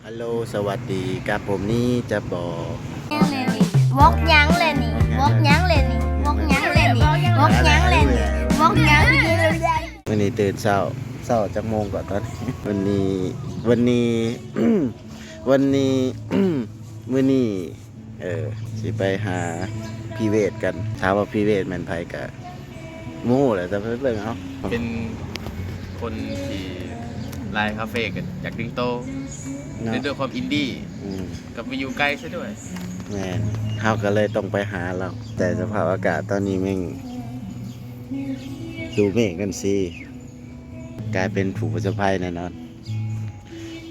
ຮັລໂຫຼ ສະຫວັດດີ ກັບຜົມນີ້ຈະບອກ ວອກຫຍັງແລະນີ້ ວອກຫຍັງແລະນີ້ ວອກຫຍັງແລະນີ້ ວອກຫຍັງແລະນີ້ ວອກຫຍັງແລະນີ້ ວອກຫຍັງແລະນີ້ ມື້ນີ້ຕື່ນເຊົ້າ ເຊົ້າຈັກໂມງກ່ອນຕອນນີ້ ວັນນີ້ ວັນນີ້ ວັນນີ້ ມື້ນີ້ ເອີ ຊິໄປຫາພີ່ເວດກັນ ຖາມວ່າພີ່ເວດແມ່ນໃຜກະ ບໍ່ຮູ້ແຫຼະ ແຕ່ໄປເບິ່ງເອົາ ເປັນຄົນທີ່ລາຍຄາເຟກໍຢາກດຶງໂຕ ເນາະ ແລະດ້ວຍຄວາມອິນດີ ອືມ ກໍໄປຢູ່ໄກຊະດ້ວຍ ແມ່ນ ເຮົາກໍເລີຍຕ້ອງໄປຫາລາວ ແຕ່ສະພາບອາກາດຕອນນີ້ແມ່ງດູເມກນັ້ນຊິ ກາຍເປັນຜູ້ປະສົບໄພແນ່ນອນ.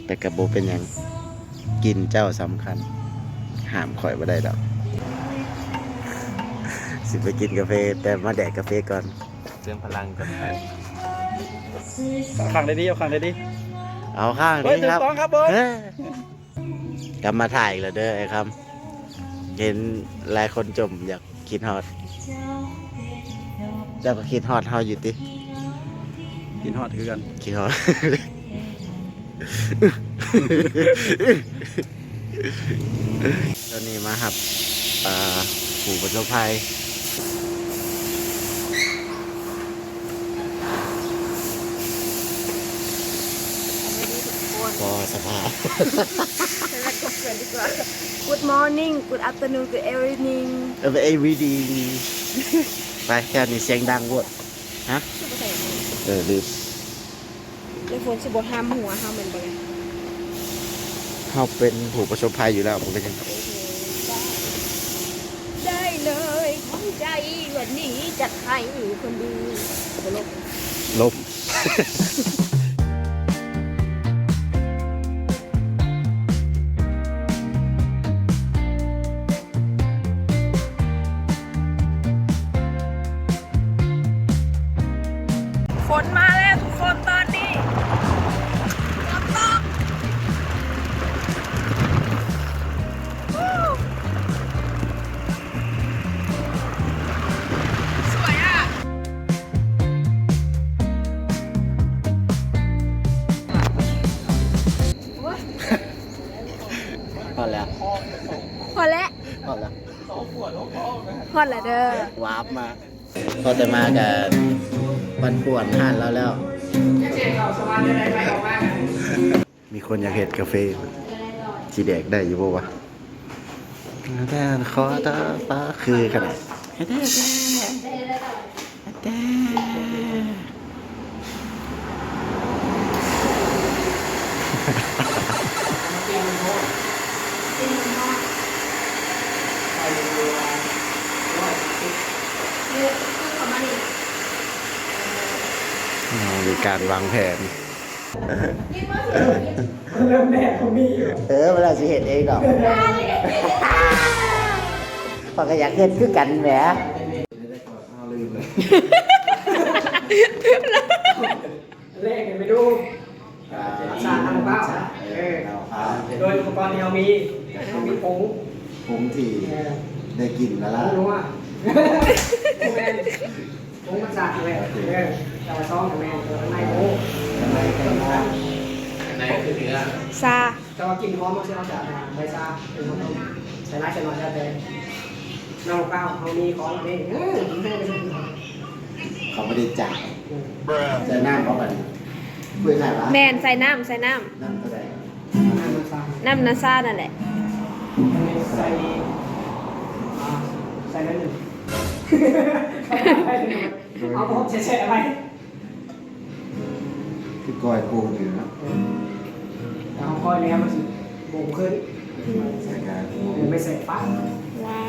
ແຕ່ກໍບໍ່ເປັນຫຍັງ ກິ່ນເຈົ້າສຳຄັນ ຫ້າມຂ້ອຍບໍ່ໄດ້ດອກ ຊິໄປກິນກາເຟ ແຕ່ມາແດກກາເຟກ່ອນ ເຕີມພະລັງກ່ອນ ເອົາຂ້າງໃດດີ ເອົາຂ້າງໃດດີ ເອົາຂ້າງນີ້ ເອີ ຖືກຕ້ອງຄັບ ເອີ ກັບມາຖ່າຍອີກແລ້ວເດີອ້າຍຄຳ ເຫັນຫຼາຍຄົນຈົ່ມ ຢາກຄິດຮອດ ເຈົ້າກໍຄິດຮອດເຮົາຢູ່ຕິ? ຄິດຮອດຄືກັນ ຄິດຮອດ ຕອນນີ້ມາຮັບ ອ່າ ຜູ້ປະສົບໄພ ສະບາຍດີທຸກຄົນ ພໍສະພາ ໃສ່ແວ່ນກົບເກີນດີກວ່າ Good morning, good afternoon, good evening, everything ໄປ ແຖວນີ້ສຽງດັງໂພດ ຮະ ເອີ ລືມ ແລ້ວຝົນຊິບໍ່ຫ້າມຫົວເຮົາແມ່ນບໍ່? ເຮົາເປັນຜູ້ປະສົບໄພຢູ່ແລ້ວ ບໍ່ເປັນຫຍັງ ໄດ້ເລີຍຂອງໃຈ ວັນນີ້ຈັດໃຫ້ຄົນດີ ບໍ່ລົບ ລົບ ຝົນມາແລ້ວທຸກຄົນ ຕອນນີ້ຝົນຕົກ ສວຍອະ ຮອດແລ້ວ ຮອດແລ້ວ ຮອດແລ້ວ ຮອດແລ້ວເດີ ວາບມາ ພໍແຕ່ມາກະປັ່ນປ່ວນຮ້ານລາວແລ້ວ ມີຄົນຢາກເຮັດກາເຟ ຊິແດກໄດ້ຢູ່ບໍ່ວະ? ແຕ່ຂໍຕາປາຄືຂະໜາດ ແຕ່ ແຕ່ ແຕ່ ມີການວາງແຜນ ເລີ່ມແນກບໍ່ມີຢູ່ ເອີ ເວລາຊິເຮັດເອງດອກ ຂ້ອຍກໍຢາກເຮັດຄືກັນແຫຼະ ເອົາລືມເລີຍ ແລກກັນໄປດູ ອ່າ ສາມພັນບາດ ເອີ ໂດຍອຸປະກອນທີ່ເຮົາມີ ເຮົາມີຜົງ ຜົງທີ່ ເອີ ໄດ້ກິນແລ້ວລະ ຜົງນົວ ບໍ່ແມ່ນ ຜົງມັນສາກແຫຼະ ໂອເຄ ເອີ ແຕ່ວ່າຊອງກໍແມ່ນ ແຕ່ວ່າຂ້າງໃນ ໂອ້ ຂ້າງໃນກໍ ຂ້າງໃນຄືເນື້ອ ຊາ ແຕ່ວ່າກິ່ນຫອມເຮົາຊິເອົາຈາກໃບຊາ ເປັນຫອມ ໃສ່ຫຼາຍໃສ່ໜ້ອຍແລ້ວແຕ່ ນ້ຳເປົ່າເຮົາມີຂອງເອງ ເອີ ເຂົາບໍ່ໄດ້ຈ່າຍ ໃສ່ນ້ຳບໍ່ບັດນີ້ ຄຸຍຂາຍວະ ແມ່ນ ໃສ່ນ້ຳ ໃສ່ນ້ຳ ນ້ຳເທົ່າໃດ? ນ້ຳນາຊາ ນ້ຳນາຊານັ້ນແຫຼະ ໃສ່ ອ່າ ໃສ່ໜ້ອຍໜຶ່ງ ເອົາບໍ່ແຊະໆໄວ້ ຄືກ້ອຍປູນນີ້ນະ ເອີ ຖ້າເຮົາກ້ອຍແລ້ວມັນຊິບົງຂຶ້ນ ໃສ່ການ ເອີ ໄປໃສ່ປາກ ວ້າ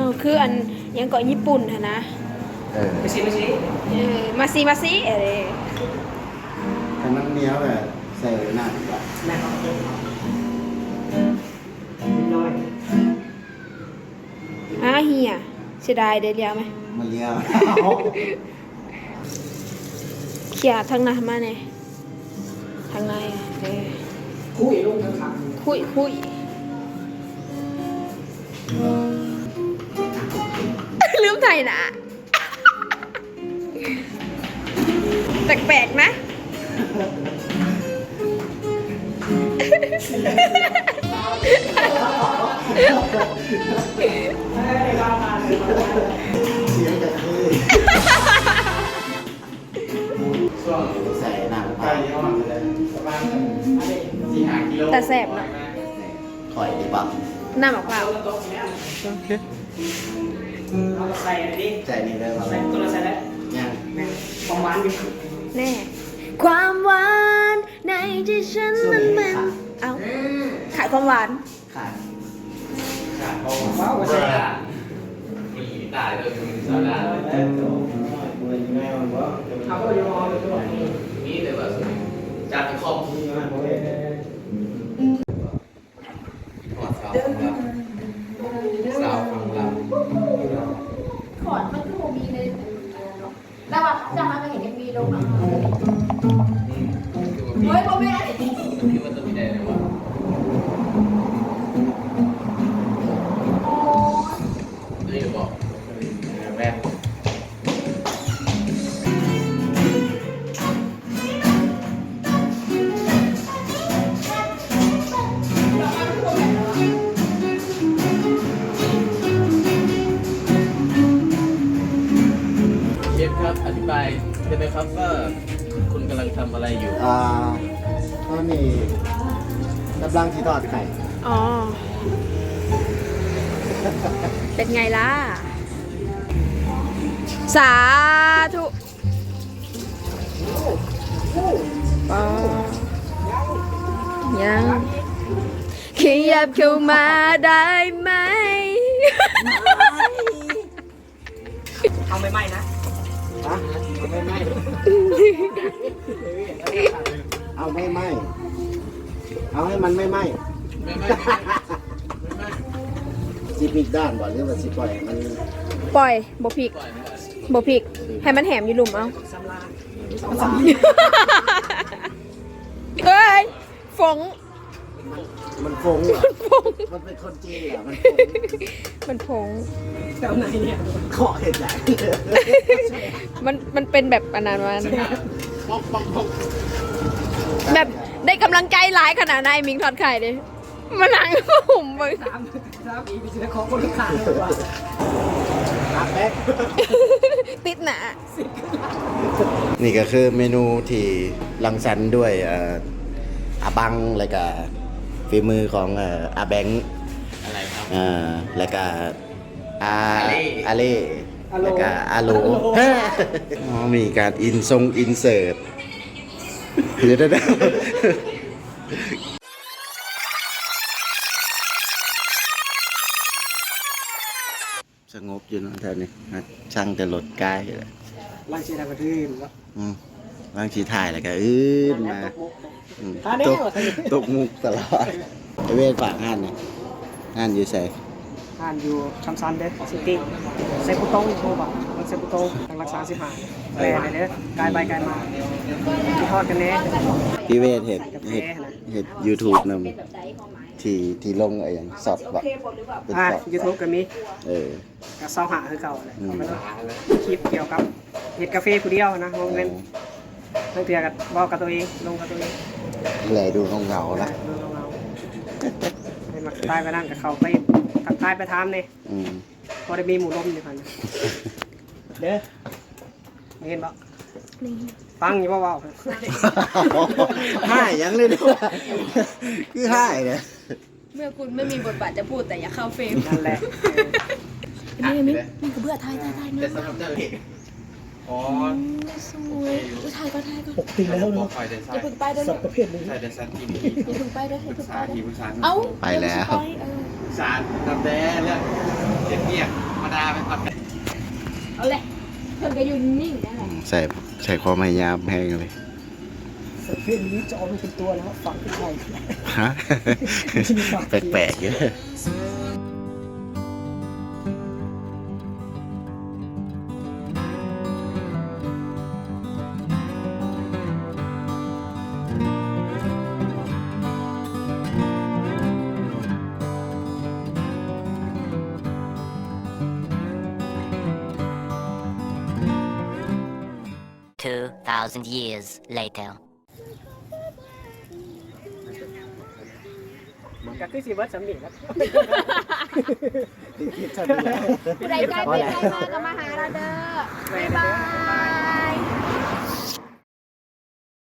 ວ ຄືອັນຫຍັງເກາະ ຍີ່ປຸ່ນຫັ້ນນະ ເອີ ມາຊິ ມາຊິ ເອີ ມາຊິ ມາຊິ ເອີ ຄັນມັນໜຽວແລ້ວໃສ່ນ້ຳອີກ ນ້ຳນ້ອຍ ອາ ເຫຍ ເສຍດາຍເດ້ ລ້ຽວໄໝ? ມາລ້ຽວ ເຂຍທາງໜ້າມາແດ່ ທາງໃນ ເອີ ຄຸຍລົງທາງຂ້າງ ຄຸຍ ຄຸຍ ລືມໄຖໜ້າ. ແປກໆນະ. ສຽງກະເຄີຍ ໃສ່ນ້ຳມະພ້າວ ປະມານສີ່ຫ້າກິໂລ ແຕ່ແຊບເນາະ ຂ້ອຍດີບໍ່ ນ້ຳມະພ້າວ ໂອເຄ ເອົາໃສ່ອັນນີ້ ໃສ່ນີ້ເລີຍບໍ່ ໃສ່ຕົວນັ້ນໃສ່ໄດ້ ຍັງ ແມ່ນ ຄວາມຫວານຢູ່ ແນ່ ຄວາມຫວານໃນໃຈສັນມັນແມ່ນ ເອົ້າ ຂາຍຄວາມຫວານ ຂາຍ ຂາຍຂອງ ວ້າວ ວ່າຊັ້ນ ມີຕາຍເລີຍ ມີສາລະ ມີແຕ່ວ່າ ຈາກຄອບ ຮອດສາວຝັ່ງລາວ ສາວຝັ່ງລາວ ຂອນມັນຄືບໍ່ມີໃນ ແຕ່ວ່າເຈົ້າຫາກໍເຫັນເອັມວີລົງ ອືມ ໂອ້ຍ ບໍ່ແມ່ນ ຄິດວ່າຕ້ອງມີໄດ້ແລ້ວວ່າ ໂອ້ຍ ໄດ້ຢູ່ບໍ່ ແມ່ນ. เชฟครับ อธิบายได้ไหมครับว่าคุณกำลังทำอะไรอยู่ อ่า ตอนนี้กำลังสิทอดไข่ อ๋อ เป็นไงล่ะ สาธุ อ๋อ ยัง ขยับเข้ามาได้ไหม เอาใหม่ๆ นะ ฮะ เอาใหม่ๆ เอาใหม่ๆ เอาให้มันไหม้ๆ สิพลิกด้านบ่ หรือว่าสิปล่อยให้มัน ปล่อย บ่พลิก บ่พลิก ให้มันแหมอยู่ลุ่มเอา เอ้ย ฟง มันฟงเหรอ มันเป็นคนจีนเหรอ มันฟง มันฟง แถวไหนเนี่ย เคาะเห็นไหน มัน มันเป็นแบบอันนั้น มัน แบบได้กำลังใจหลายขนาดนั้น ไอ้มิงทอดไข่เด้ มานั่งห่มเบิ่ง สาม สามอีพีสิได้ของคนลูกค้าเลยว่ะ ครับแป๊ก ติดหนา ນີ້ກໍຄືເມນູທີ່ລັງສັນດ້ວຍ ເອີ ອາບັງ ແລ້ວກະຝີມືຂອງ ເອີ ອາແບງ ອາແລ ແລ້ວກະ ອາ ອາເລ ອາເລ ອາໂລ ແລ້ວກະອາໂລ ອາໂລ ອໍ ມີການອິນຊົງອິນເສີດ ດຽວໆ ສະຫງົບຢູ່ເນາະແຖວນີ້ ຊ່າງແຕ່ລົດກາຍແຫຼະ ລັງຊິໄດ້ມາຖືເນາະ ອືມ ລັງຊິຖ່າຍແລ້ວກໍອື່ນມາ ຕົກມຸກ ອືມ ຕາແນວ ຕົກ ຕົກມຸກຕະຫຼອດ ໄອເວນຝາກຮ້ານນີ້ ຮ້ານຢູ່ໃສ? ຮ້ານຢູ່ຄຳສັນເດ້ ຊິຕິ ໄຊພູຕົງ ຮູ້ບໍ່? ເມືອງໄຊພູຕົງ ທາງຫຼັກສາມສິບຫ້າ ແລ່ນໄດ້ເດີ ກາຍໄປກາຍມາ ຄິດຮອດກັນແດ່ ພີ່ເວດເຮັດ ເຮັດ ເຮັດຢູທູບນຳ ທີ່ ທີ່ລົງໄອ້ຫຍັງ ຊັອດບໍ່ ເປັນ ອ່າ ຊັອດ ຢູທູບກໍມີ ເອີ ກໍຊາວຫ້າຄືເກົ່າແຫຼະ ອືມ ຄລິບກ່ຽວກັບເຮັດກາເຟຜູ້ດຽວນະ ບໍ່ແມ່ນ ເອີ ລາງເທື່ອກໍເວົ້າກັບຕົວເອງ ລົງກັບຕົວເອງ ແລະ ດູເຫງົາໆນະ ເອີ ດູເຫງົາໆ ໃຫ້ມັກສະໄຕລ໌ປານນັ້ນກໍເຂົ້າໄປທັກທາຍໄປຖາມແດ່ ອືມ ພໍໄດ້ມີໝູ່ລົມຢູ່ຫັ້ນ ເດີ ເຫັນບໍ່? ນີ້ ຟັງຢູ່ບໍ່ເວົ້າ? ຮ້າຍຫຍັງເລີຍ ຄືຮ້າຍເນາະ. ເມື່ອຄຸນໄມ່ມີບົດບາດຈະພູດ ແຕ່ຢາກເຂົ້າເຟຣມ ນັ້ນແຫຼະ ເອີ ນີ້ ນີ້ ນີ້ກະເບືອ ຖ່າຍ ຖ່າຍ ຖ່າຍ ແຕ່ສຳລັບເຈົ້າເອງ ອໍ ອືມ ສວຍ ອຸຍ ຖ່າຍກ່ອນ ຖ່າຍກ່ອນ ປົກຕິແລ້ວເນາະ ຢ່າເພິ່ງໄປເດີ ສັດປະເພດນີ້ ໃຊ່ແຕ່ສັດທີ່ມີ ຢ່າເພິ່ງໄປເດີ ຢ່າເພິ່ງໄປເດີ ເອົ້າ ໄປແລ້ວ ເອີ ສານຕັ້ງແຕ່ເລື່ອງເຮັດວຽກທຳມະດາໄປກ່ອນ ເອົາແຫຼະ ເພິ່ນກໍຢູ່ນິ່ງໆ ນັ້ນແຫຼະ ໃສ່ ໃສ່ຄວາມພະຍາຍາມແຮງເລີຍ ເພງນີ້ຈະເອົາລູກເປັນຕົວແລ້ວ ຝັງເປັນໄທ ຮະ ແປກໆ ຢູ່. Two thousand years later. ກໍຄືຊິເບິດສ່ຳນີ້ລະ. ผู้ใดใกล้ไปใกล้มาก็มาหาเราเด้อ บ๊ายบาย